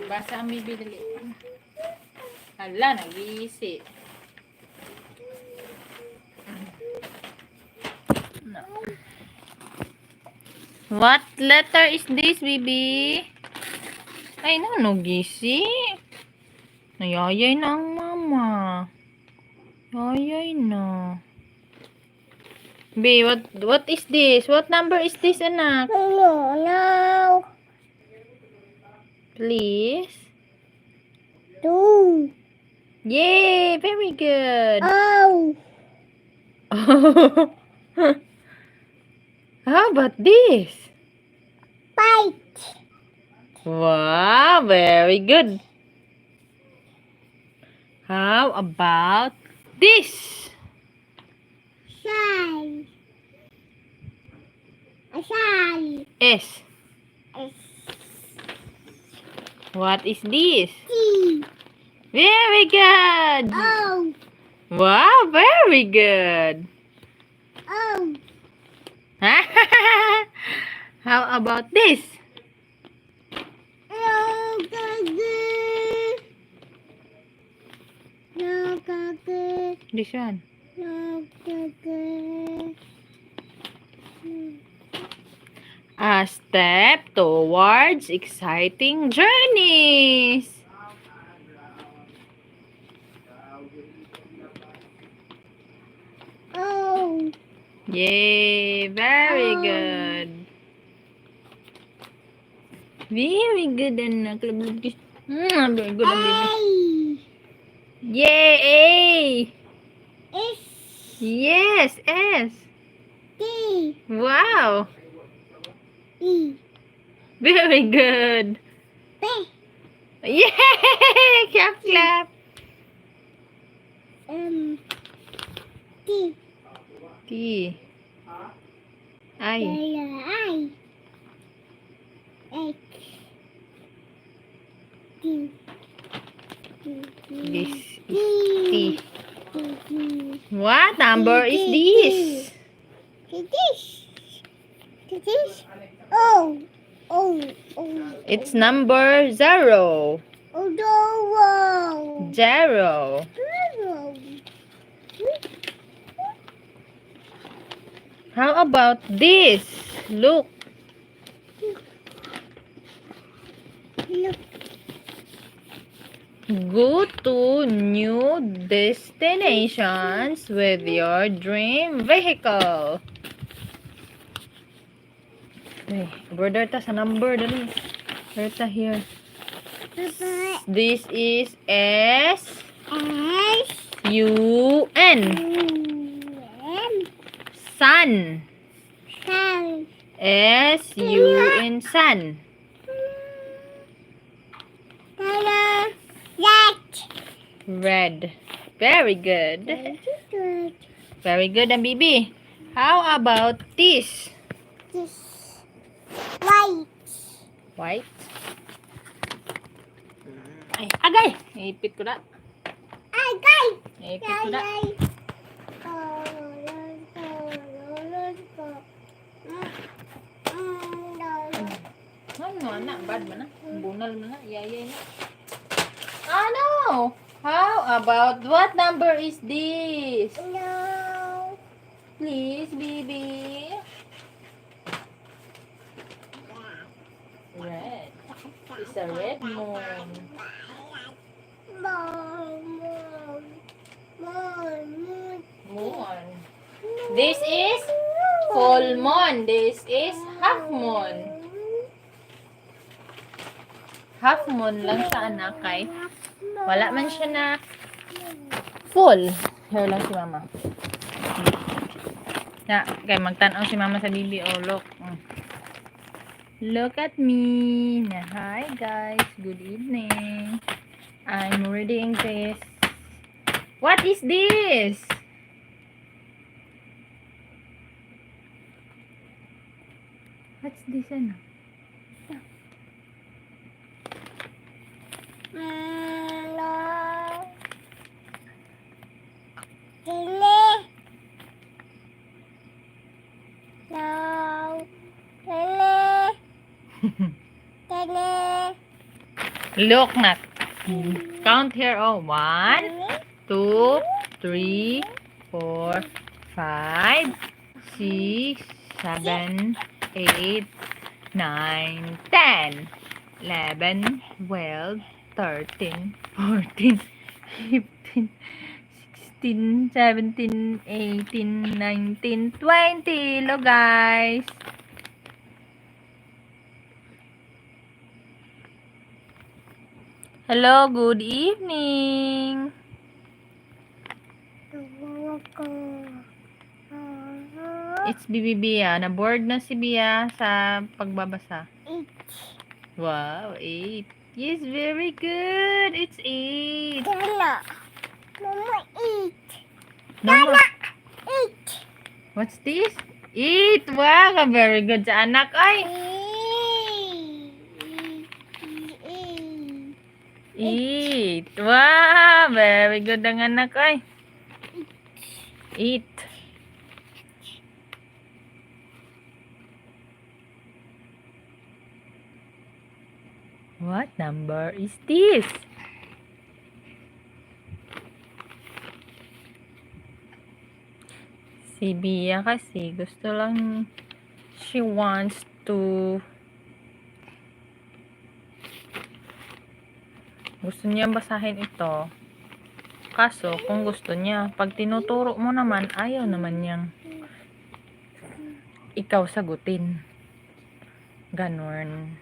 Basa ang bibi, dali. Hala, nagisi. No. What letter is this, baby? Ay, no, no, gisi. Nayayay na ang mama. Yayay na. B, what is this? What number is this, anak? No. Please. Two. Yay! Very good. Oh. How about this? Bite. Wow, very good. How about this? Shy. Shy. S. S. What is this? T. Very good. O. Wow, very good. O. How about this? O. G. G. No, G, G. This one. No, G, G. A step towards exciting journeys. O. Yay, very Oh. good. Very good, anak. Very good, ang baby. A. Yay, A. S. Yes, S. D. Wow. E. Very good. B. Yay! Clap, clap. M. T. T. I. I. X. D. D. This is T. D. D. What number is this? This. This. O. O. O. It's number 0. O. O. 0. Zero. How about this? Look. Look. Go to new destinations with your dream vehicle. Ay, border ta sa number dali. Border ta here. Papa. This is S S. U N. M. Sun. Sun. S U N, sun. Color. Red. Red. Very good. Very good. Very good, ang bibi. How about this? This. White. White. Ay, agay! Naipit ko na. Ay, guys. Naipit ko na. Ay, ay. Ano, anak? Bad man na. Bunal man na. Yayay na. Ano? How about, what number is this? No. Please, baby. Red. It's a red moon. Moon, moon, moon, moon. Moon. This is full moon. This is half moon. Half moon lang siya, anak, kay wala man siya na full. Here lang si mama. Na, kay magtan-aw si mama sa bibi. Oh, look. Look at me. Na, hi guys. Good evening. I'm reading this. What is this? What's this, ano? No. Dili. No. Dili. Dili. Look na. Count here. Oh, 1, 2, 3, 4, 5, 6, 7, 8, 9, 10, 11, 12, 13, 14, 15, 16, 17, 18, 19, 20. Hello, guys. Hello, good evening. Tuwa ko. It's Bibi Bia. Na-bored na si Bia sa pagbabasa. 8. Wow, 8. Yes, very good. It's 8. Dana. Mama 8. No more. 8. What's this? 8. Wow, very good sa anak. Ay, 8. 8. Wow, very good ang anak. Ay. 8. What number is this? Si Bia kasi gusto lang, she wants to, gusto niya basahin ito. Kaso, kung gusto niya, pag tinuturo mo naman, ayaw naman niyang ikaw sagutin. Ganon.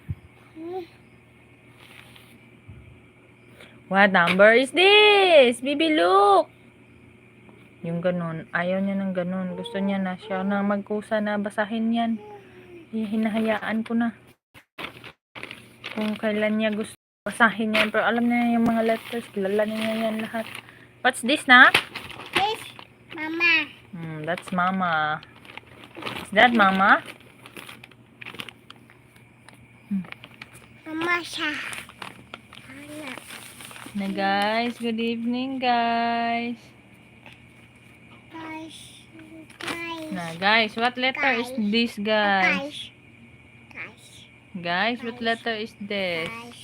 What number is this? Bibi, look! Yung ganon. Ayaw niya ng ganon. Gusto niya na siya na magkusa na basahin yan. Eh, hinahayaan ko na. Kung kailan niya gusto basahin yan. Pero alam niya yung mga letters. Kilala niya yan lahat. What's this na? This mama. That's mama. Is that mama? Mama siya. Ana. Na guys, good evening, guys. Guys. Guys. Na guys, what letter is this, guys? Guys. Guys. Guys, what letter is this? Guys.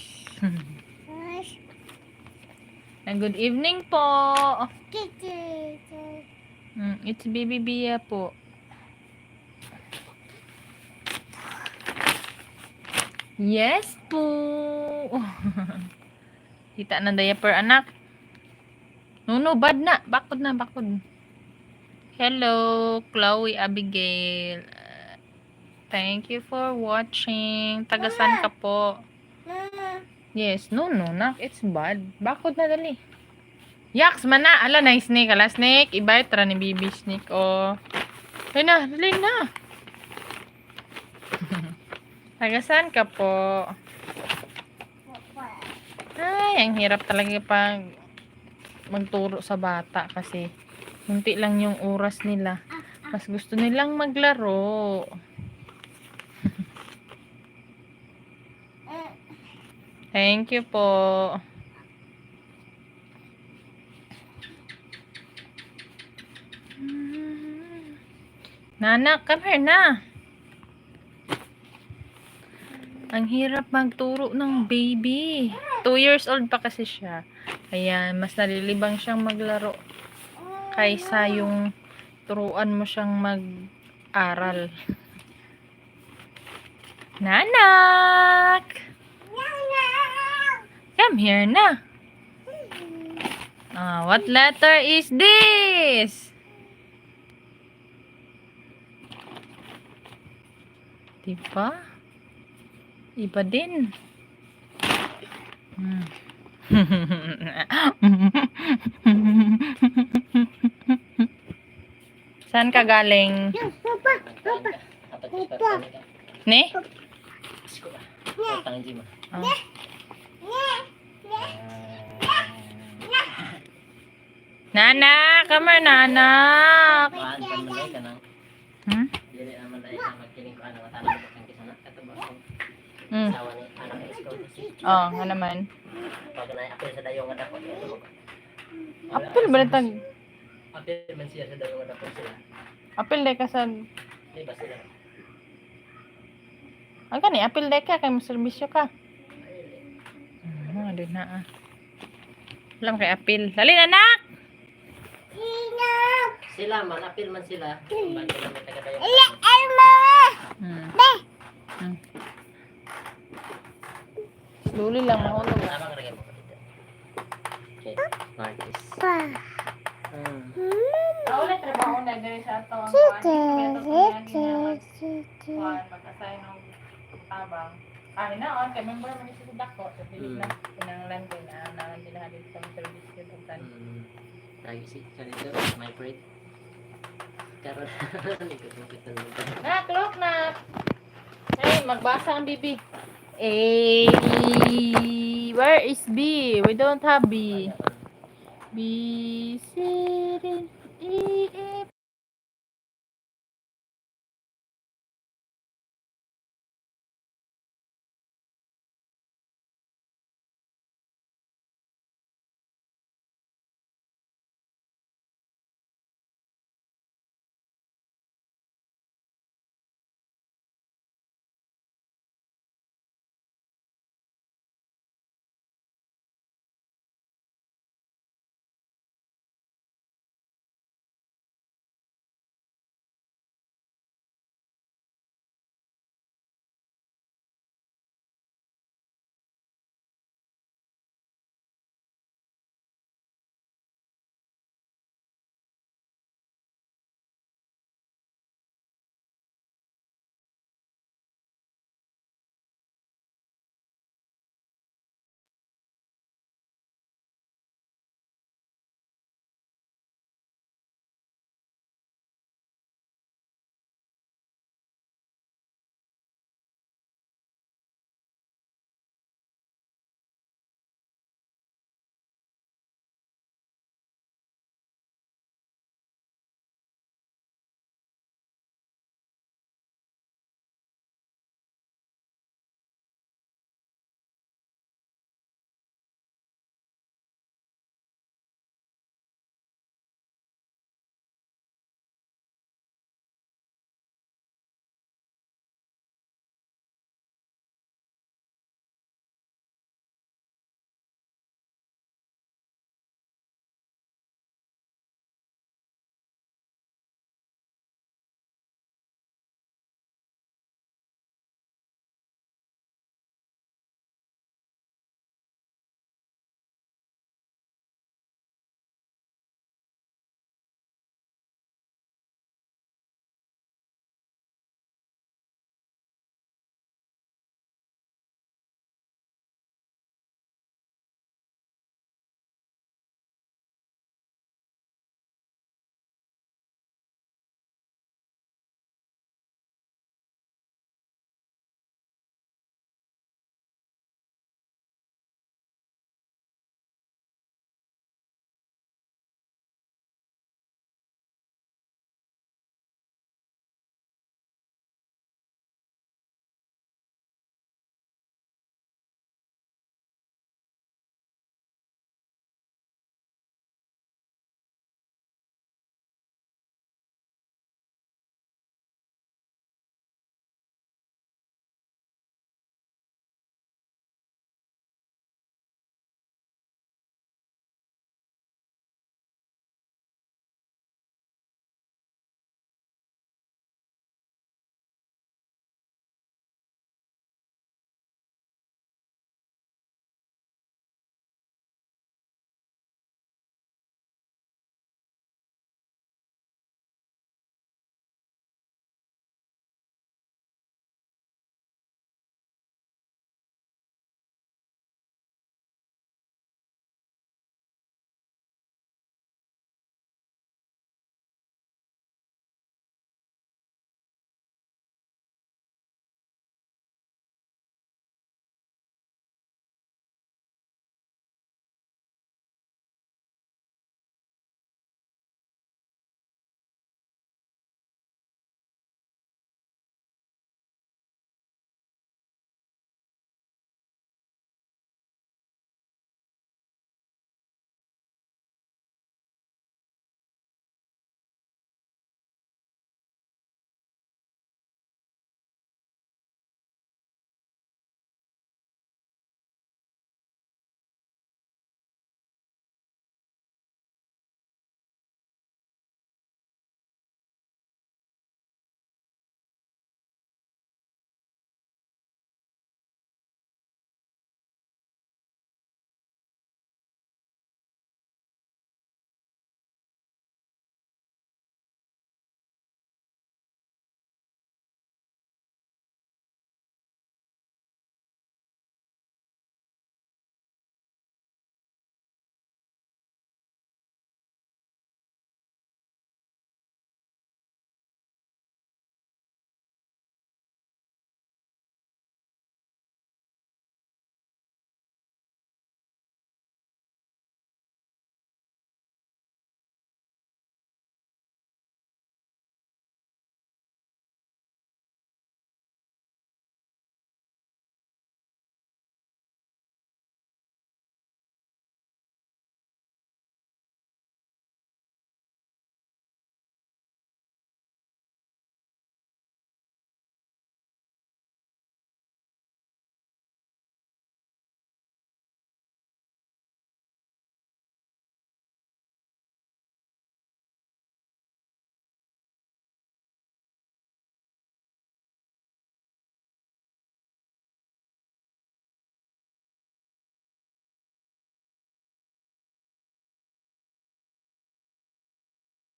Guys. And good evening po. Kiki. It's Baby Bia po. Yes po. Kita na diaper, anak. No, no, bad na. Bakod na, bakod. Hello, Chloe Abigail. Thank you for watching. Tagasan ka po? Mama. Yes, no, no, nak. It's bad. Bakod na dali. Yaks, mana. Ala, na snake. Ala, snake. Ibay, tara ni baby snake. Oh. Ay na, dali na. Tagasan ka po? Ay, ang hirap talaga pag magturo sa bata kasi kunti lang yung oras nila. Mas gusto nilang maglaro. Thank you po. Nana, come here na. Ang hirap magturo ng baby. 2 years old pa kasi siya. Ayan, mas nalilibang siyang maglaro kaysa yung turuan mo siyang mag-aral. Nanak! Come here na. Ah, what letter is this? Diba? Iba din. Saan ka galing? Papa. Papa. Papa. Ne? Ne. Ah. Ne. Nana, come here, Nanak. Hmm? Oh, nga naman. Apil ba tag? Apil man siya sa dayong nga dako sila. Apil day ka sa Di ba sila? Ang kani apil day ka kay mo serbisyo ka. din ha, ah. Alam kay apil. Dali na, nak! Sila man, apil man sila. Bago lang may taga-dayo. Slowly lang mahulog. Tama ka rin mo dito. Okay, Martis. Wala trabaho na diri sa ato ang kuan. Kuan mag-assign og tabang. Ah, hinaon kay member man ni siya sa dako. Sa dili na kinahanglan din ah naman din na dito sa service yun ug tan. Lagi si kanito, my friend. Karon, nagkakupit na naman. Nak, look nak. Hey, magbasa ang bibi. A, where is B? We don't have B. B, C, D.